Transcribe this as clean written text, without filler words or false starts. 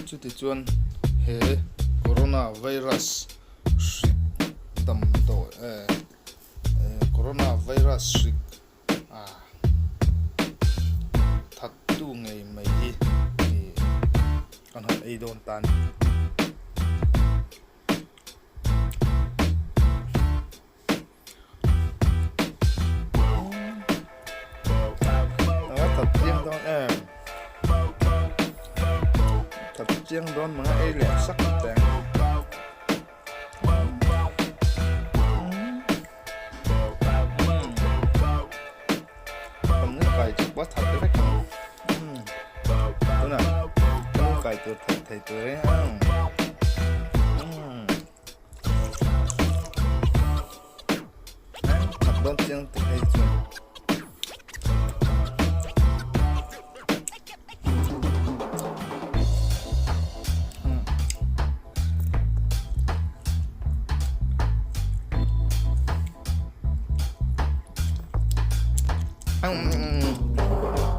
Chutichuan he Corona virus hrik damdawi eh Corona virus hrik ah thattu ngei mai hi kan han ei dawn ta a ni. A that chiang dawn em that chiang dawn mang a ei leh sak teng kan kai chu pawh that vek ang tunah kan kai tur that thei tur ang. Thật dawn chiang tih hei chu.